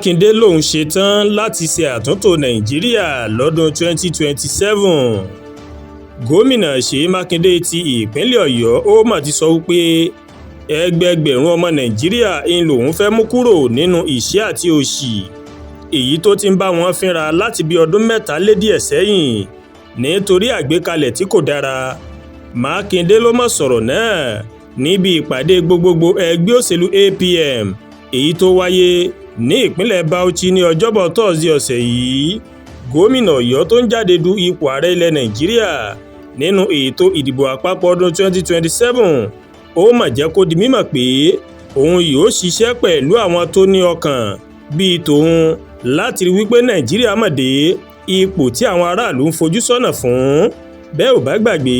Mákindé lòún ṣetán láti ṣe àtúntò Nàìjíríà lọ́dún 2027. Gómìnà Ṣèyí Mákindé ti ìpínlẹ̀ Ọ̀yọ́ ó mà ti sọ wípé ẹgbẹẹgbẹ̀rún ọmọ Nàìjíríà ń lòun fẹ́ mú kúrò nínú ìṣẹ́ àti òṣì èyí tó ti ń bá wọn fínra láti bí ọdún mẹ́ta lé díẹ̀ sẹ́yìn nítorí àgbékalẹ̀ tí kò dára. Mákindé ló mọ̀ sọ̀rọ̀ náà níbi ìpàdé gbogbogbò ẹgbẹ́ òṣèlú APM èyí tó wáyé ní ìpínlẹ̀ Bauchi ní Ọjọ́bọ̀ tọ́sídẹ̀ẹ́ ọ̀sẹ̀ yìí. Gómìnà Ọ̀yọ́ tó ń jáde du ipò ààrẹ ilẹ̀ Nàìjíríà nínú ètò ìdìbò àpapọ̀ ọdún 2027 ó mà jẹ́ kó di mímọ̀ pé òun yóò ṣiṣẹ́ pẹ̀lú àwọn tó ní ọkàn bíi tòun láti rí wípé Nàìjíríà mọ̀ dé ipò tí àwọn aráàlú ń fojú sọ́nà fún. Bẹ́ẹ̀ ò bá gbàgbé,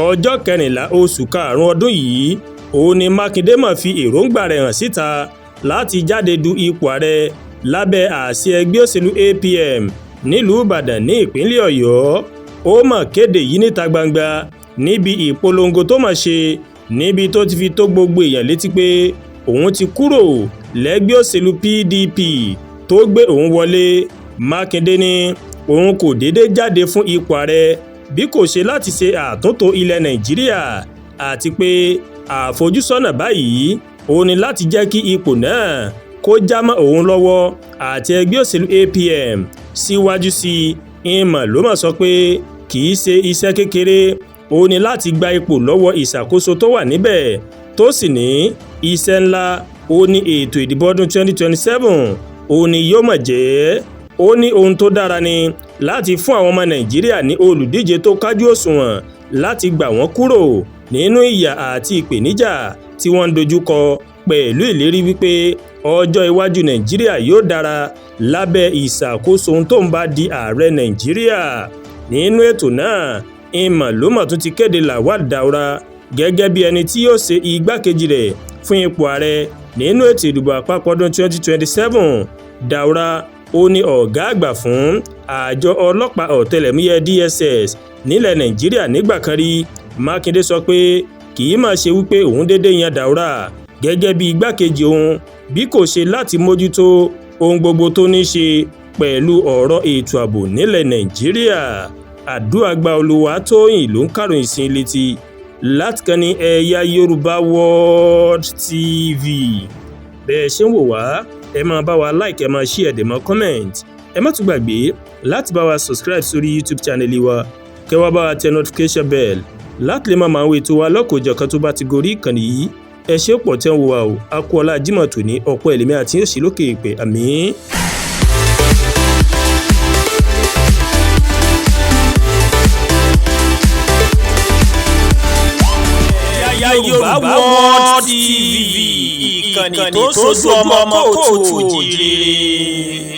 ọjọ́ 14 oṣù karùn-ún ọdún yìí òun ni Mákindé mà fi èròǹgbà rẹ̀ hàn síta láti jáde du ipò ààrẹ lábẹ́ àsíá ẹgbẹ́ òṣèlú APM nílùú Ìbàdàn ní ìpínlẹ̀ Ọ̀yọ́. Ó mà kéde yìí níta gbangba níbi ìpolongo tó mà ṣe níbi tó ti fi tó gbogbo èèyàn létí pé òun ti kúrò lẹ́gbẹ́ òṣèlú PDP tó gbé òun wọlé. Mákindé ní òun kò déédé jáde fún ipò ààrẹ bí kò ṣe láti ṣe àtúntò ilẹ̀ Nàìjíríà, àti pé àfojúsọ́nà báyìí òun ni láti jẹ́ kí ipò náà kó já mọ́ òun lọ́wọ́ àti ẹgbẹ́ òṣèlú APM. Síwájú sí i, ìmọ̀ ló mọ̀ sọ pé kì í ṣe iṣẹ́ kékeré òun ni láti gba ipò lọ́wọ́ ìṣàkóso tó wà níbẹ̀, tó sì ní iṣẹ́ ńlá òun ni ètò ìdìbò ọdún 2027 òun ni yóò mọ̀ jẹ́. Ó ní ohun tó dára ni láti fún àwọn ọmọ Nàìjíríà ní olùdíje tó kájú òṣùwọ̀n láti gbà wọ́n kúrò nínú ìyà àti ìpèníjà tí wọ́n ń dojúkọ, pẹ̀lú ìlérí wípé ọjọ́ iwájú Nàìjíríà yóò dára lábẹ́ ìṣàkóso tó ń bá di ààrẹ Nàìjíríà. Nínú ètò náà, ìmọ̀ ló mọ̀ tún ti kéde Lawal Daura gẹ́gẹ́ bí ẹni tí yóò ṣe igbákejì rẹ̀ fún ipò ààrẹ nínú ètò ìdìbò àpapọ̀ ọdún 2027. Daura ó ní ọ̀gá àgbà fún àjọ ọlọ́pàá ọ̀tẹlẹ̀múyẹ́ DSS nílẹ̀ Nàìjíríà nígbà kan rí. Mákindé sọ pé kì í máa ṣe wípé òun déédéé yan Daura gẹ́gẹ́ bí igbákejì òun bí kò ṣe láti mójútó ohun gbogbo tó ní ṣe pẹ̀lú ọ̀rọ̀ ètò ààbò nílẹ̀ Nàìjíríà. Àdúràgbà Olúwatóyìn ló ń kàròyìn sí létí láti kàn ní Ẹ̀yà Yorùbá World TV. Bẹ́ẹ̀ ṣe ń wò wá, ẹ máa bá wa like, ẹ máa share, ẹ dẹ̀ máa comment. Ẹ má tún gbàgbé láti bá wa subscribe sórí YouTube channel wa, kẹ́ wá bá wa tẹ notification bell láti lè máa máa wo ètò wa lọ́kọ̀ọ́jọ̀kan tó bá ti gorí ìkànnì yìí. Ẹ ṣé pọ̀ tẹ́ ń wò wá o. A kú ọlá Jímọ̀ tòní, ọ̀pọ̀ ẹ̀lẹ́mí àti yóò ṣe lókè èèpẹ̀. Àmín. Yorùbá World TV, ìkànnì tó sojú ọmọ kóòtù òjìrì.